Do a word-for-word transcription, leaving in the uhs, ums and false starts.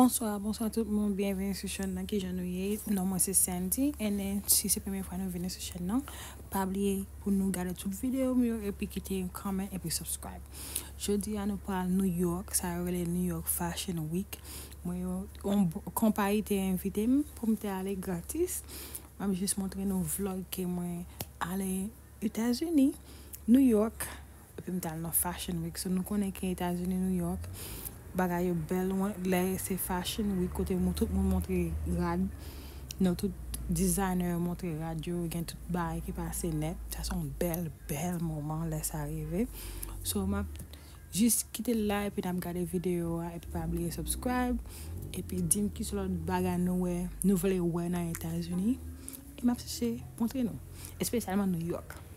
Bonswa, bonswa tout moun, byenveni sou chèn nan. Kijan nou ye? Non, mwen se Sandy, and then si se premye fwa nou vini sou chèn nan, pa bliye pou nou gade tout videyo m yo epi kite yon comment epi subscribe. Jodi a nou pral New York, sa yo rele New York Fashion Week. Mwen yo, yon konpayi te envite m pou m te ale gratis. M ap jis montre nou vlog ke mwen ale Etazini, New York, epi m t al nan Fashion Week. So nou konnen ke Etazini, New York, bagay yo bèl. Lè se Fashion Week, kote tout moun montre rad, nou tout designer yo montre rad yo, gen tout bagay ki pase nèt. Sa se yon bèl, bèl moman lè sa rive. So m ap jis kite l la epi n ap gade videyo a epi pa bliye subscribe epi di m ki sòt bagay nou wè, nou vle wè nan Etazini. E m ap chèche montre nou, espesyalman New York.